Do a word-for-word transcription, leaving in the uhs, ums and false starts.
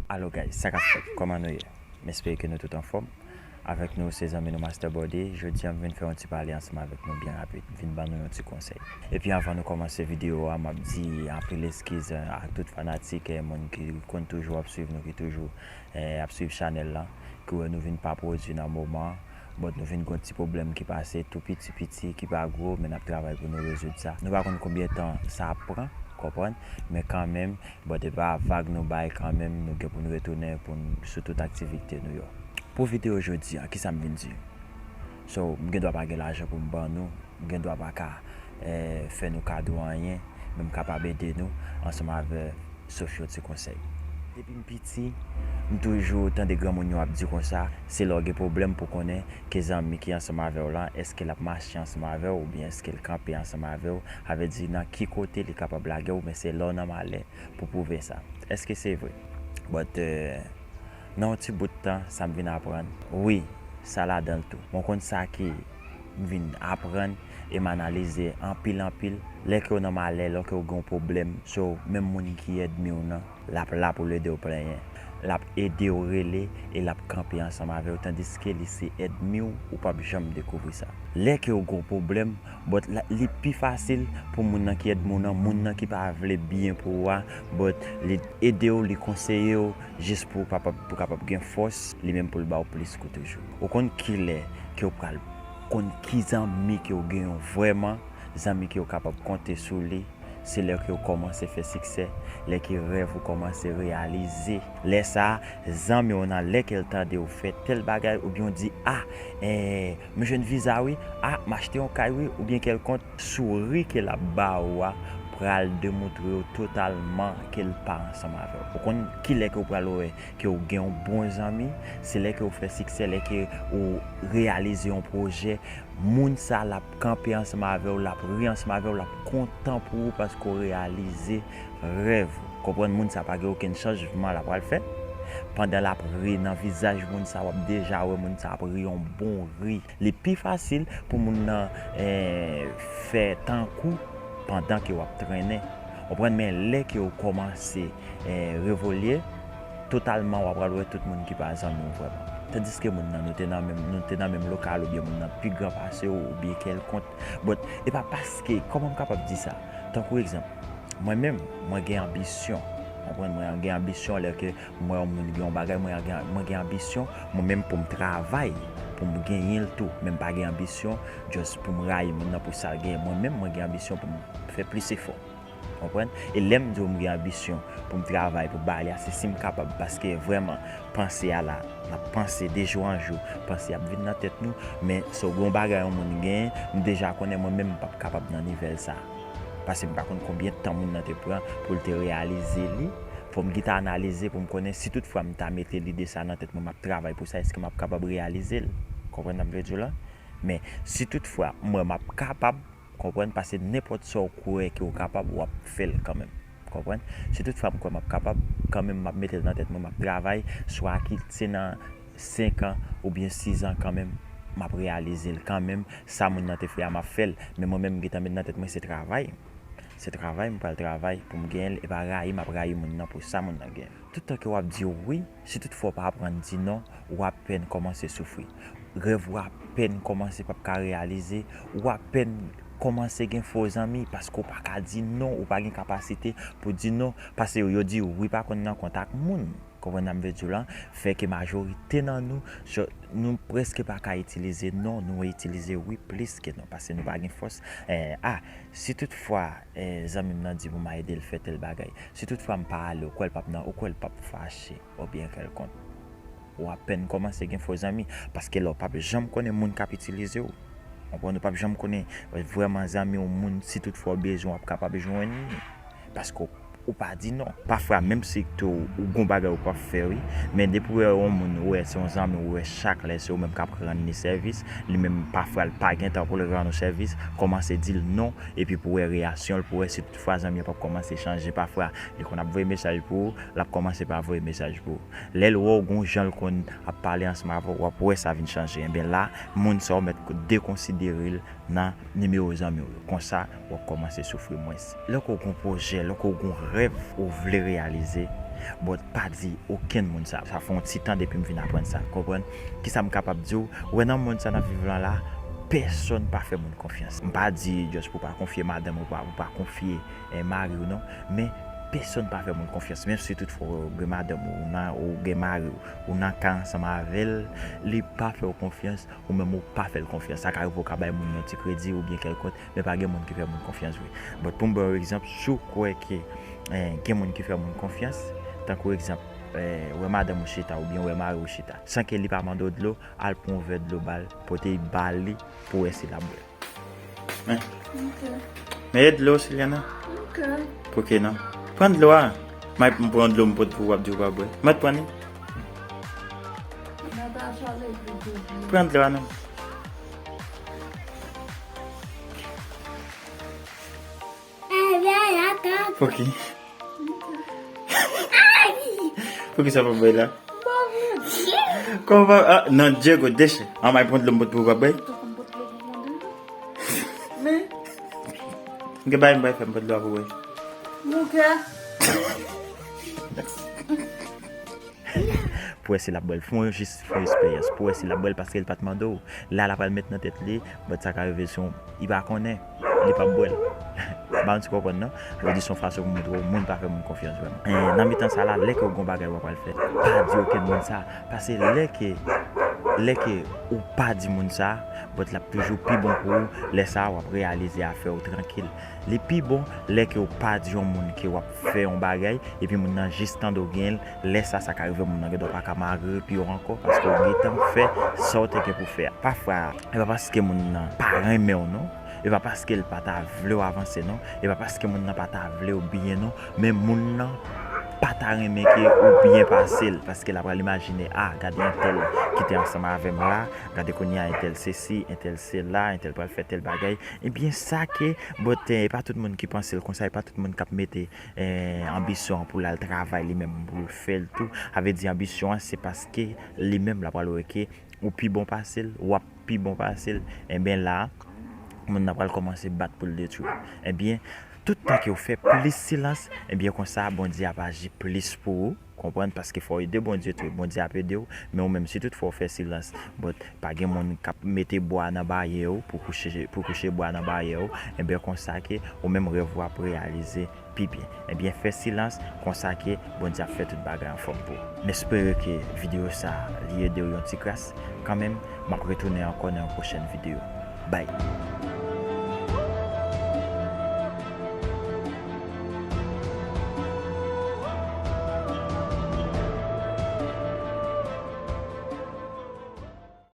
Alo guys, sa k ap fèt? Kòman nou ye? M espere ke nou tout anfòm. Avèk nou se zanmi nou Master Body. Jodi a m vin fè yon ti pale ansanm avèk nou byen rapid, vin ban nou yon ti konsèy. Epi anvan nou kòmanse videyo a, m ap di anpil eskiz, eh, ak tout fanatik, eh, moun ki konn toujou ap swiv nou, ki toujou, eh, ap swiv chanèl la, ki wè nou vin pa pwodui nan moman an. But nou vin gon ti pwoblèm ki pase tou piti piti, ki pa gwo, men n ap travay pou nou rezoud sa. Nou pa konn konbyen tan sa ap pran, konprann, men kanmenm, but e pa vag nou bay kanmenm, nou gen pou nou retounen pou n, sou tout aktivite nou yo. Pou videyo jodi a, kisa m vin di? So, m gen dwa pa gen lajan pou m ban nou, m gen dwa pa ka, eh, fè nou kado anyen, men m kapab ede nou ansanm avè sof yon ti konsèy. Depi m piti, m toujou tande granmoun yo ap di konsa, se lè w gen pwoblèm pou konnen ke zanmi ki ansanm avè w la, èske l ap mache ansanm avè w oubyen èske l kanpe ansanm avè w, sa vle di nan ki kote li kapab lage w, men se lè w nan malè pou pwouve sa. Èske se vre? But, eh, nan yon ti bout tan, sa m vin aprann, wi, sa ladan l tou. Mwen konn sa ke m vin aprann e m analize anpil, anpil. Lè ke w nan malè, lè ke w gen yon pwoblèm, so, menm moun ki ènmi w nan, l ap la pou l ede w plenyen. L ap ede w rele e l ap kanpe ansanm avè w, tandiske li se ènmi w, ou p ap janm dekouvri sa. Lè ke w gen yon pwoblèm, but la, li pi fasil pou moun nan ki ènmi w nan, moun nan ki pa vle byen pou ou a, but li ede w, li konseye w, jis pou w kapab, pou w kapab gen fòs, li menm pou l ba w plis kou toujou. Ou konn kilè ke w pral konn ki zanmi ke w genyen vrèman, zanmi ke w kapab konte sou li, se lè ke w kòmanse fè siksè, lè ke rèv ou kòmanse reyalize. Lè sa a, zanmi w nan, lè ke l tande w fè tèl bagay, oubyen w di, a, eh, m jwenn viza wi, a, m achte yon kay wi, oubyen kèlkonk souri ke l ap ba ou a pral demontre w totalman ke l pa ansanm avè w. Ou konn kilè ke w pral wè ke w gen yon bon zanmi? Se lè ke w fè siksè, lè ke w reyalize yon pwojè, moun sa l ap kanpe ansanm avè w, l ap ri ansanm avè w, l ap kontan pou ou paske w reyalize rèv ou. Konprann, moun sa pa gen okenn chanjman l ap pral fè. Pandan l ap ri nan vizaj moun sa, w ap deja wè moun sa ap ri yon bon ri. Li pi fasil pou moun nan, eh, fè tankou pandan ke w ap trennen. Konprann, men lè ke w kòmanse, eh, revolye, totalman w ap pral wè tout moun ki pa zanmi w vrèman. Tandiske moun nan, nou te nan menm, nou te nan menm lokal, oubyen moun nan pi gran pase w, oubyen kèlkonk. But, e pa paske, kòman m kapab di sa? Tankou egzanp, mwen menm, mwen gen anbisyon. Konprann, mwen gen anbisyon lè ke m wè yon moun gen yon bagay, mwen gen, mwen gen anbisyon, mwen menm pou m travay, pou m genyen l tou. Men m pa gen anbisyon, just pou m rayi moun nan pou sa l genyen. Mwen menm, mwen gen anbisyon pou m fè plis efò. Konprann? E lè m di w m gen anbisyon pou m travay, pou ba li a, se si m kapab, paske vrèman, panse a la, n ap panse de jou an jou, panse ap vin nan tèt nou, men si w gen yon bagay yon moun genyen, m deja konnen mwen menm m p ap kapab nan nivo sa. Paske m pa konn konbyen tan moun nan te pran pou l te reyalize li. Fò m gentan analize pou m konnen si toutfwa m ta mete lide sa nan tèt mwen, m ap travay pou sa, èske m ap kapab reyalize l? Konprann sa m vle di w la? Men, si toutfwa m wè m ap kapab, konprann, paske nenpòt sa w kwè ke w kapab, w ap fè l kanmenm. Konprann? Si toutfwa m kwè m ap kapab, kanmenm m ap mete l nan tèt mwen, m ap travay, swa kit se nan senk an oubyen sis an kanmenm, m ap reyalize l kanmenm. Sa moun nan te fè a, m ap fè l. Men mwen menm, m gentan met nan tèt mwen se travay. Se travay, m pral travay pou m genyen l, e pa rayi, m ap rayi moun nan pou sa moun nan genyen. Tout tan ke w ap di wi, si toutfwa w pa aprann di non, w apèn kòmanse soufri. Rèv ou apèn kòmanse p ap ka reyalize, ou apèn kòmanse gen fo zanmi, paske w pa ka di non, ou pa gen kapasite pou di non, paske yo, yo di wi pa konn nan kont ak moun. Konprann sa m vle di w la? Fè ke majorite nan nou, so, nou prèske pa ka itilize non, nou itilize wi plis ke non, paske nou pa gen fòs. Eh, a, si toutfwa, eh, zanmi m nan di m w a ede l fè tèl bagay, si toutfwa m pa ale, ou kwè l p ap nan, ou kwè l p ap fache, oubyen kèlkonk. Ou apèn kòmanse gen fo zanmi, paske lè w p ap janm konnen moun k ap itilize w. Konprann, ou p ap janm konnen vrèman zanmi w, moun, si toutfwa w bezwen, w ap kapab jwenn li. Paske w, ou pa di non. Pafwa, menm si tou ou gon bagay ou p ap fè, wi, men depi w wè yon moun, ou wè se yon zanmi, ou wè chak lè se ou menm k ap rann li sèvis, li menm pafwa l pa gen tan pou l rann ou sèvis, kòmanse di l non, epi pou w wè reyaksyon l, pou w wè si toutfwa zanmi an p ap kòmanse chanje. Pafwa, li konn ap voye mesaj pou ou, l ap kòmanse pa voye mesaj pou ou. Lè l wè w gon jan l konn ap pale ansanm avè w, w ap wè sa vin chanje. Enben la, moun sa w mèt dekonsidere l nan nimewo zanmi w yo. Konsa, w ap kòmanse soufri mwens. Lè ke w gon pwojè, lè ke w gon Rèv ou vle reyalize, but pa di okenn moun sa. Sa fè yon ti tan depi m vin aprann sa, konprann? Kisa m kapab di w? Ou wè nan mond sa n ap viv lan la, pèsonn pa fè moun konfyans. M pa di just pou pa konfye madanm ou pa, pou pa konfye eh, mari w non, men pèsonn pa fè moun konfyans, menm si toutfwa ou gen madanm ou, ou nan, ou gen mari w, ou nan kay ansanm avè l, li pa fè w konfyans, ou menm ou pa fè l konfyans. Sa ka rive w ka bay moun yon ti kredi oubyen kèlkont, men pa gen moun ki fè moun konfyans vre. But pou m ba w egzanp, si w kwè ke eh, gen moun ki fè moun konfyans, tankou egzanp, eh, ou wè madanm ou chita oubyen ou wè mari w chita, san ke li pa mande w dlo, al pran yon vè dlo ba l, pote l ba li pou w wè si l ap bwè l. Men, men e dlo, Siliana. Poke non. Pran dlo a. May m pran dlo m pot pou w ap di w pa bwè. Mèt pran li. Pran dlo a non. Poki. Poki sa pa bwè la? Kòman pa, ah, non, Diego, deche. An may pran dlo m pot pou w pa bwè. Men. Gen bagay m bay fè m pot dlo a pou bwè. Pou wè si l ap bwè l. Fè w jis fè eksperyans. Pou wè si l ap bwè l paske l pa t mande w. La l ap pral met nan tèt li, but sa ka rive se yon, li pa konnen, li p ap bwè l. M pa konn si w konprann non. Jodi se yon fason pou montre w moun pa fè moun konfyans vrèman. Eh, nan mitan sa la, lè ke w gen yon bagay w ap pral fè, pa di okenn moun sa. Paske lè ke, lè ke ou pa di moun sa, but l ap toujou pi bon pou ou. Lè sa a, w ap reyalize afè w trankil. Li pi bon lè ke w pa di yon moun ke w ap fè yon bagay, epi moun nan jis tande w gen l, lè sa, sa ka rive moun nan gendwa pa ka mare pye w ankò, paske w gentan fè sa w te gen pou fè a. Pafwa, e pa paske moun nan pa renmen w non, e pa paske l pa ta vle w avanse non, e pa paske moun nan pa ta vle w byen non, men moun nan pa ta renmen ke ou byen pase l, paske l ap pral imajine, ah, gade entèl ki te ansanm avè m la, gade kounye a entèl sesi, entèl sela, entèl pral fè tèl bagay. Ebyen sa ke, but, eh, e pa tout moun ki panse l konsa, e pa tout moun k ap mete, eh, anbisyon an pou l al travay li menm, pou l fè l tou. Sa vle di anbisyon an se paske li menm l ap pral wè ke ou pi bon pase l, w ap pi bon pase l. Ebyen la, moun nan pral kòmanse bat pou l detwi w. Ebyen, tout tan ke w fè plis silans, ebyen konsa Bondye ap aji plis pou ou. Konprann, paske fò w ede Bondye tou. Bondye ap ede w, men ou menm si toutfwa w fè silans, but pa gen moun k ap mete bwa nan bayè w pou kouche, pou kouche bwa nan bayè w, ebyen konsa ke ou menm rèv ou ap reyalize pi byen. Ebyen fè silans, konsa ke Bondye ap fè tout bagay anfòm pou ou. M espere ke videyo sa li ede w yon ti kras. Kanmenm, m ap retounen ankò nan yon pwochèn videyo. Bye.